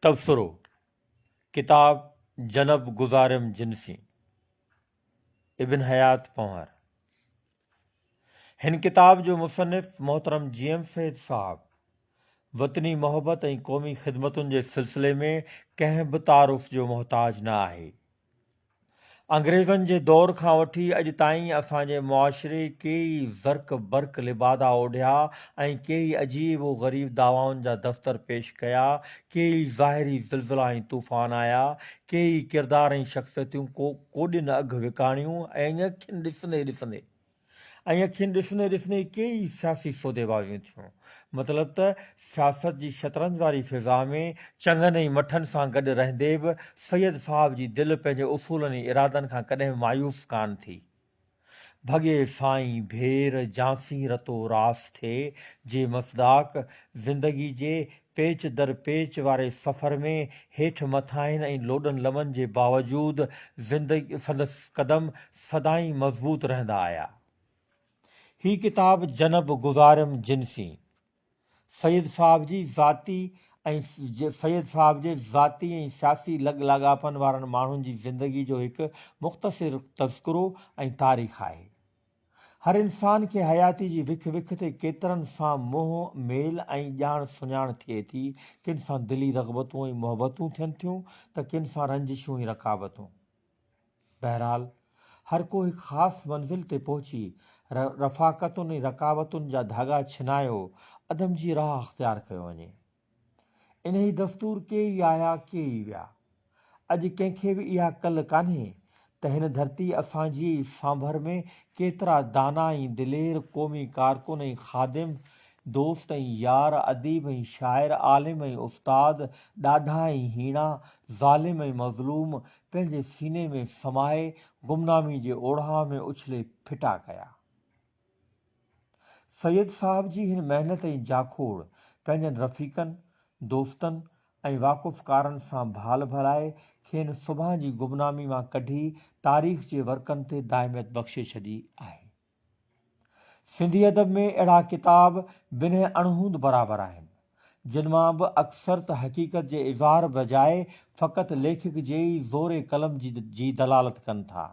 تبصرو، ڪتاب جنب گذاريم جن سين، ابن حيات پنهور. هن ڪتاب جو مصنف محترم جي ايم سيد صاحب وطني محبت ۽ قومي خدمتن جي سلسلي ۾ ڪنهن به تعارف جو محتاج نه آهي. انگريزن جي دور کان وٺي اڄ تائين اسان جي معاشري ڪيئي زرق برق لبادا اوڍيا ۽ ڪيئي عجيب و غريب دعوائن جا دفتر پيش ڪيا، ڪيئي ظاهري زلزلا ۽ طوفان آيا، ڪيئي ڪردار ۽ شخصيتون ڪوڏين اگهه وڪاڻيون ۽ اکين ڏسندي ڏسندي ۽ اکين ڏسندي ڏسندي ڪيئي سياسي سوديبازيون ٿيون. مطلب ته سياست جي شطرنج واري فضا ۾ چڱن ۽ مٺن سان گڏ رهندي به سيد صاحب جي دل پنهنجي اصولن ۽ ارادن کان ڪڏهن به مايوس ڪانه ٿي. ڀڳي سائين ڀير جانسين رتو راس ٿئي جي مصداق زندگي جي پيچ در پيچ واري سفر ۾ هيٺ مٿاهين ۽ لوڏن لمن جي باوجود زندگي سندس قدم سدائين مضبوط رهندا آيا. هي ڪتاب جنب گذاريم جن سين سيد صاحب جي ذاتي ۽ سيد صاحب جي ذاتي ۽ سياسي لڳ لاڳاپن وارن ماڻهن جي زندگي جو هڪ مختصر تذڪرو ۽ تاريخ آهي. هر انسان کي حياتي جي وک وک تي ڪيترن سان منهن ميل ۽ ڄاڻ سڃاڻ ٿئي ٿي، ڪن سان دلي رغبتون ۽ محبتون ٿين ٿيون ته ڪن سان رنجشون ۽ رقابتون. بهرحال هر ڪو هڪ خاص منزل تي پهچي رفاقتن ۽ رقابتن جا ڌاڳا ڇنايو عدم جي راهه اختيار ڪيو وڃي. انهي دستور ڪيئي آيا ڪيئي ويا. اڄ ڪنهن کي به اها ڪل ڪانهي ته هن ڌرتي اسان جي ئي سانڀر ۾ ڪيترا دانا ۽ دلير قومي ڪارڪن ۽ خادم، دوست ۽ يار، اديب ۽ شاعر، عالم ۽ استاد، ڏاڍا ۽ هيڻا، ظالم ۽ مظلوم پنهنجي سيني ۾ سمائي گمنامي جي اوڙاهه ۾ اڇلي ڦٽا ڪيا. سيد صاحب جي هن محنت ۽ جاکوڙ پنهنجن رفيقن، دوستن ۽ واقفڪارن سان ڀال ڀلائي کين سڀان جي گمنامي مان ڪڍي تاريخ جي ورقن تي دائميت بخشي ڇڏي آهي. سنڌي ادب ۾ اهڙا ڪتاب بنهه اڻهوند برابر آهن، جن مان به اڪثر ته حقيقت جي اظهار بجاء فقط ليکڪ جي ئي زور قلم جي دلالت ڪن ٿا.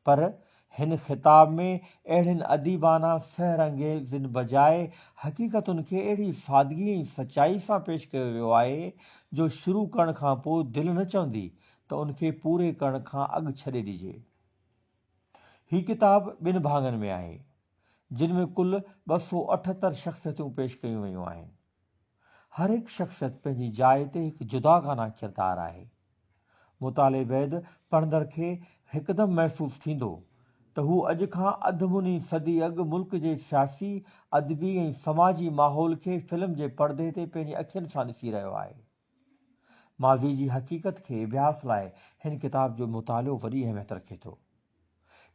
پر هن خطاب ۾ اهڙين اديبانه سحر انگيزين بجاء حقيقتن کي اهڙي سادگي ۽ سچائي سان پيش ڪيو ويو آهي جو شروع ڪرڻ کان پوء دل نه چوندي ته ان کي پوري ڪرڻ کان اڳ ڇڏي ڏجي. هي ڪتاب ٻن ڀاڱن ۾ آهي، جن ۾ ڪل 278 شخصيتون پيش ڪيون ويون آهن. هر هڪ شخصيت پنهنجي جاء تي هڪ جداگانه ڪردار آهي. مطالعي بعد پڙهندڙ کي هڪدم محسوس ٿيندو ته هو اڄ کان اڌ مني صدي اڳ ملڪ جي سياسي، ادبي ۽ سماجي ماحول کي فلم جي پڙدي تي پنهنجي اکين سان ڏسي رهيو آهي. ماضي جي حقيقت کي اڀياس لاء هن ڪتاب جو مطالعو وڏي اهميت رکي ٿو.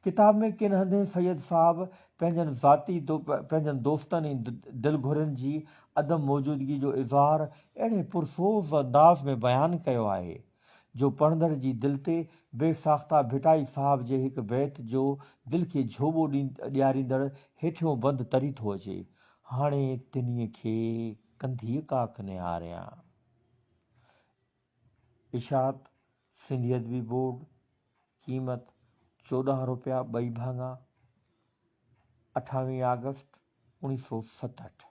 ڪتاب ۾ ڪن هنڌين سيد صاحب پنهنجن ذاتي پنهنجن دوستن ۽ دل گهرين جي عدم موجودگي جو اظهار اهڙي پرسوز انداز ۾ بيان ڪيو آهي جو پڙهندڙ جي دل تي بي ساخته ڀٽائي صاحب جي هڪ بيت جو دل کي جهوٻو ڏياريندڙ هيٺيون بند تري ٿو اچي، هاڻي تنهي کي ڪنڌيء ڪاڪ نهاريان. اشاعت، سنڌي ادبي بورڊ. قيمت 14 روپيا ٻئي ڀاڱا، 28 آگسٽ 1967.